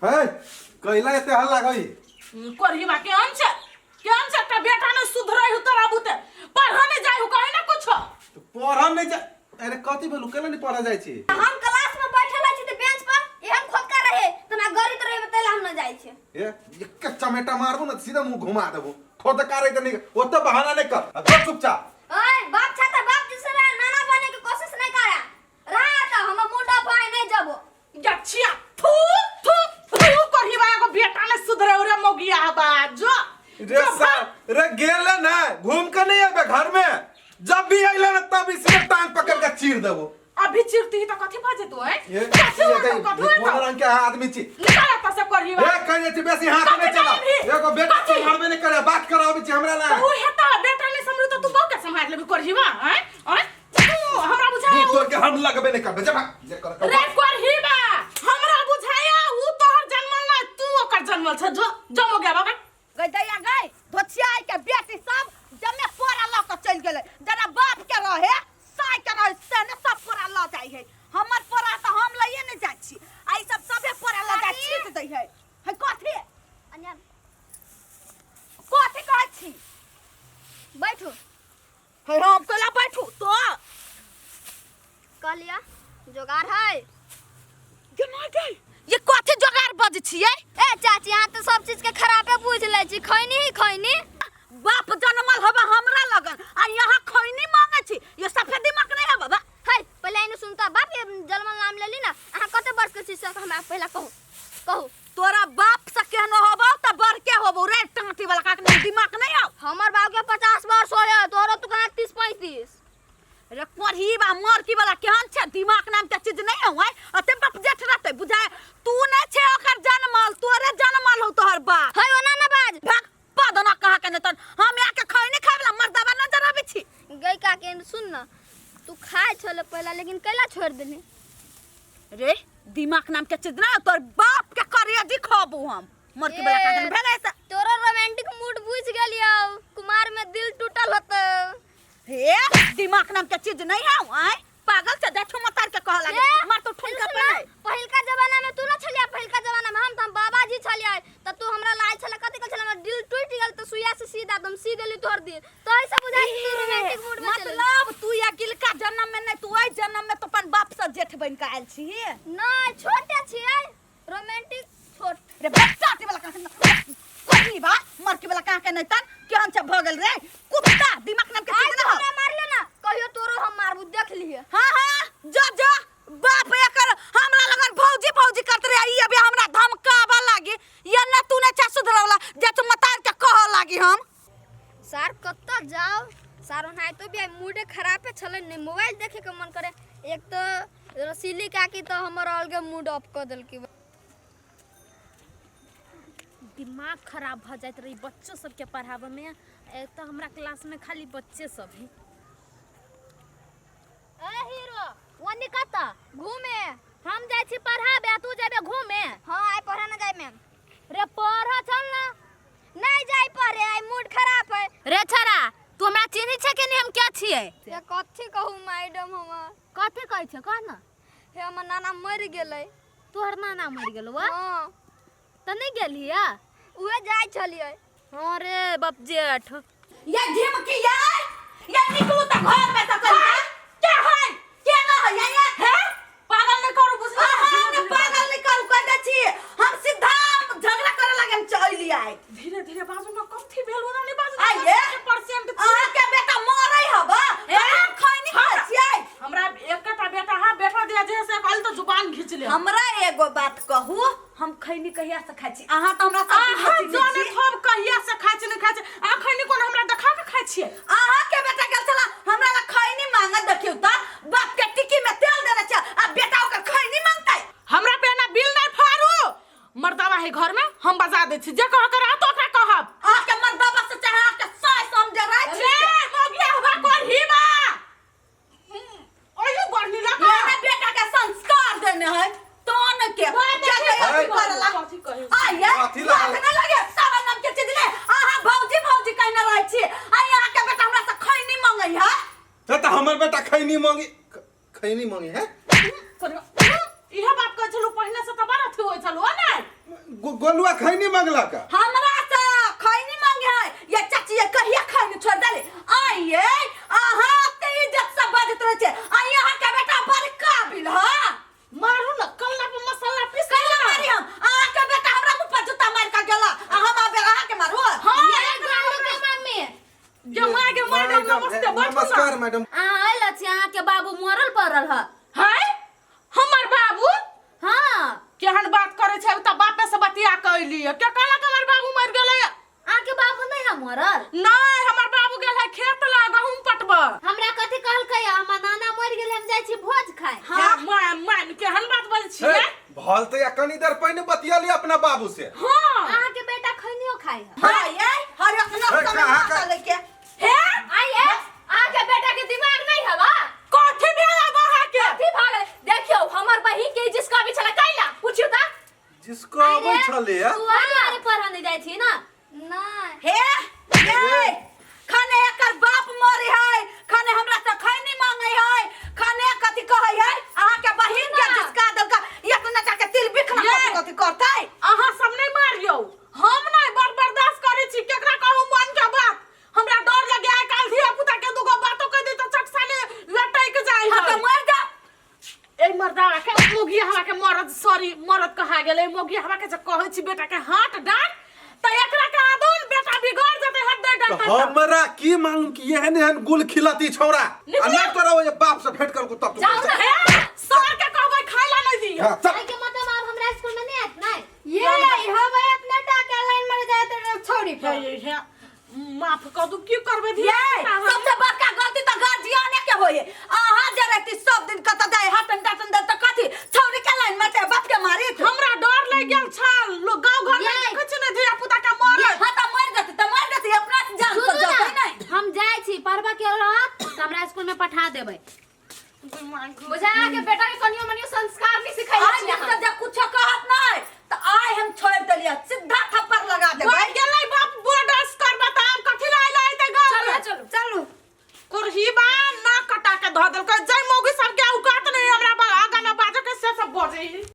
हे कैला एते हल्ला गई कोरहीमा केहन छै केहन छै एकटा बेटा ने सुधरै हु तोरा बुते पढ़ऽ नहि जाइ हु कहे ना कुछो तो पढ़ऽ नहीं जा अरे कथी भेलू केला नहीं पढ़ऽ जाइ छी हम क्लास में बैठल छी त बेंच पर एहन खोदका रहे त हमरा गरीत रहे तैला हम न जाइ छी ए एक चमेटा मारबू ना सीधा मुंह घुमा देबू खोद कारे त नहीं ओते बहाना नहीं कर आ जो चुपचाप ओए बाप छा त बाप जिसे रहा नाना बने के कोशिश नहीं करा रहा त हम मुंडा पाए नहीं जबो गछिया थू थू थू करहीबा एगो बेटा ने सुधरै रे मौगिया बा जो रे सार रे गेले ना घूम के नहीं आबे घर में जब भी अइले ना तब इसमें टांग पकड़ के चीर देबो अभी चिरती त कथी भऽ जेतौ हैं ये कथी ये होतौ कथी कोन होतौ रंग के आदमी छी निकाल एतऽ से करहीबा रे कहे छी बेसी हाथ नहीं चला एगो बेटा संभालबे नहीं करे बात कराबे छी हमरा ला उ हेता बेटा नहीं सम्हरु त तू बहु के सम्हार लेबी करहीबा हैं हैं तू हमरा बुझाया तू तोड़ के हम लगबे नहीं करबे जा भाग जे कर रे करहीबा हमरा बुझाया उ तोहर जन्मल ना तू ओकर जन्मल छ जो जमो गया बाबा गई दैया गई धोछिया के बेटी सब जमे पोरा लऽ कऽ चलि गेलै जेना बाप के रहे साय के रहे से ने सब पोरा लऽ जाइ है हमर पोरा तऽ हम लइए नहि जाइ छी आ ई सब सबे पोरा लऽ जाइ छीट दै है है कथी अन्यान कथी कहै छी बैठू है हम कैला बैठू तो कहलिया जोगार है ये मार गई ये कथी जोगार बज छियै ए चाची अहाँ तऽ सब चीज के खराबे बुझ लै छी खैनी ही खैनी बाप जनमल हवा हमरा लगन आ यहाँ खैनी मांगे छी ये सफेद दिमाग नहीं है बाबा है पहिले एने सुनता बाप के जलमल नाम लेली ना अहाँ कते वर्ष के छी से हमरा पहिले कहू कहू तोरा बाप से केहनो होबो त बढ़ के होबो रे टाँटी वाला काक नहीं दिमाग नहीं आओ हमर बाप के 50 वर्ष होय तोरो तो कहाँ 30 35 रे कोढ़ी बा मरकी वाला केहन छै दिमाग नाम के चीज नहीं हो अते बाप जेठ रहते बुझाय तू नहीं छै ओकर जनमल तोरे जनमल हो तोहर बाप है ओना ना बाज भाग पदना कहा के नहीं तन हम यहाँ के खैनी खाए वाला मर्दावा नजर आबै छी गई काके सुन ना तू खाए छले पहला लेकिन कैला छोड़ देली रे दिमाग नाम के चीज ना तोर बाप के करिया जी खबू हम मर के बला काटन भेलै से तोरो रोमांटिक मूड बुझ गेलियो कुमार में दिल टूटल होतो हे दिमाग नाम के चीज नहीं है आय पागल से देखो मतार के कह लागे ए, मार तो ठुनका सुन ना, पे पहिलका जमाना में तू ना छलिया पहिलका जमाना में हम त हम बाबाजी छलिया त तू हमरा लाय छले कथि कहै छले हमर दिल टूट गेल त सुइया से सीधा दम सी देली तोहर दिल तो ऐसे बुझाइ कि तू रोमांटिक मूड में चल मतलब तू या गिलका जन्म में नहीं तू ओहि जन्म में तो अपन बाप से जेठ बन के आयल छी नहीं छोटे छियै रोमांटिक छोट रे बच्चा के वाला कहाँ कोई बा मर के वाला कहाँ के नहीं तन केहन छै भऽ गेल रे कुत्ता दिमाग नाम के आइ चीज तू ना हो हमरा मारले ना कहियो तोरो हम मारबू देख लिहे हाँ हाँ जो जो बाप एकर हमरा लगन भौजी भौजी करत रे ई अभी हमरा धमकाबा लागी या ना तू ने चा सुधरवला जे तू मतार के कह लागी हम सार कतऽ जाओ सार ओनाहितो भी आइ मूडे खराबे छलै ने मोबाइल देखे के मन करे एक तऽ रसीली काकी तऽ हमर अलगे मूड ऑफ कऽ देलकै दिमाग खराब भऽ जाइत रहै बच्चो सबके पढ़ाबऽमे एक तऽ हमरा क्लासमे खाली बच्चे सब है ए हीरो ओने कतऽ घूमे हम जाइ छी पढ़ाबे आ तू जेबे घूमे हाँ आइ पढ़े ना जाय मैम रे पढ़ चल ना नहीं जाय पढ़े आइ मूड खराब है रे छोरा तू हमरा चिन्है छै कि नहीं हम क्या छियै ये कथी कहू मैडम हमर कथी कहै छै कह ना हे हमर नाना मरि गेलै तोहर नाना मरि गेलौ आ हाँ तऽ नहि गेलही आ उहे जाइ छलियै हाँ रे बाप जेठ ये झिमकी ये ये निकलू त घर में से चल के के है के ना है ये ये हे पागल नहीं करू बुझला अहाँ ने पागल नहीं करू कह दै छी हम सीधा झगड़ा करे लागे हम चलि आइ धीरे धीरे बाजू ना कथी भेल ओना नहीं बाजू आइए। परसेंट अहाँ के बेटा मरै हब ए, हम खैनी खाइ छियै हमरा एकटा बेटा हा बेटा दिया जे से कहल तो जुबान घींच ले हमरा एगो बात कहू हम खैनी कहिया से खाइ छी अहाँ तऽ हमरा सब अहाँ दिन जाने छी थब कहिया से खाइ छी नहीं खाइ छी अहाँ खैनी कोन हमरा देखा के खाइ छियै अहाँ के बेटा गेल छला हमरा ला खैनी मांगत देखियौ त बाप के टिकी में तेल देने छै आ बेटा ओकर खैनी मांगतै हमरा पे ना बिल नहीं फाड़ू मर्दावा है घर में हम बजा दै छी जे कह कर तो ओकरा कहब अहाँ के मर्दावा से चाहे अहाँ के सास हम जराइ छी रे मौगिया हवा कोढ़ी बा ओयो बढ़नी लगा मेरे बेटा के संस्कार देने है तोन के जगह अरे। करला कथी कहै आइए कथी लागल? बात नहीं लगे सारा नाम के चीज ले अहाँ भौजी भौजी कहने रहै छी आ यहाँ के बेटा हमरा से खैनी मांगै है त त हमर बेटा खैनी मांगी खैनी मांगी है इहे बात कहै छलू पहिने से तऽ बड़ अथी होइ छलू ने गोलुआ खैनी मांगला का हमरा से खैनी मांगे है ये चाची ये कहिया खैनी छोड़ देले आइए अहाँ ते इज्जत से बाजत रहे छे आ यहाँ के बेटा बड़ काबिल ह मारू न कल्ला पे मसाला पीस कहिया मारी हम अहाँ के बेटा हमरा मुंह पर जूता मार के गेला आ हम आबे अहाँ के मारू हां ये गोलू के मम्मी गे माय गे मैडम नमस्ते बैठू ना नमस्कार मैडम अहाँ आयल छी अहाँके बाबू मरल पड़ल ह हाय हमर बाबू हाँ केहन बात करे छै त बापे से बतिया के अइली के कहलक हमर बाबू मर गेलै अहाँके बाबू नहीं है मरल नहीं हमर बाबू गेल है खेत ला गहूम पटब हमरा कथी कहलकै हमर नाना मर गेल हम जाइ छी भोज खाय हाँ माय माय केहन बात बजै छियै भल तो या कनी देर पहिने बतियाली अपना बाबू से हाँ अहाँके बेटा खैनियो खाय है हां ये हर एक हे, नक्शा में कहाँ माथा का- लेके हे आइए अहाँके बेटा के दिमाग नहीं हवा कथी भेल अब अहाँके कथी भऽ गेलै देखियौ हमर बहिन के जिसका भी छलै कैला पूछियौ तऽ जिसको अबै छलै तू अरे पढ़ा नहीं जाइ छी ना नहि हे ये खाने एकर बाप मरे है खाने हमरा से खैनी मांगे है खाने कथी कहै है अहाँ के बहिन के जिसका देलका इतना जाके तिल बिखना ये। कथी कथी करतै अहाँ सब नहीं मारियौ हम नहीं बड़ बर्दाश्त करै छी केकरा कहू मन के बात हमरा डर लगे आइ काल्हि धिया पुता के दूगो बातो कह दे तो चटसाने लटक जाय हाँ है तो मर जा ए मर्दावा के मोगी हवा के मरद सॉरी मरद कहा गेलै मोगी हवा के जे कहै छी बेटा के हाथ डांट त एकरा के आदोन बेटा बिगड़ जेतै हाथ दे तो डांट हमरा की मालूम कि एहन एहन गुल खिलाती छौड़ा आ ना तोरा ओए बाप से भेंट कर तब तू जाउ ने हे सर के कहबै खाइ ला नहीं दियो हाँ, चल। एहि के मतलब आब हमरा स्कूल में नहीं आयत नहीं ये हम अपने टाका लाइन मर जाए तो छोड़ी हे पर हे हे माफ कर दू की करबै धिया ये सबसे बड़का गलती तो गार्जियने के होए अहाँ जे रहती सब दिन कत जाए हटन डटन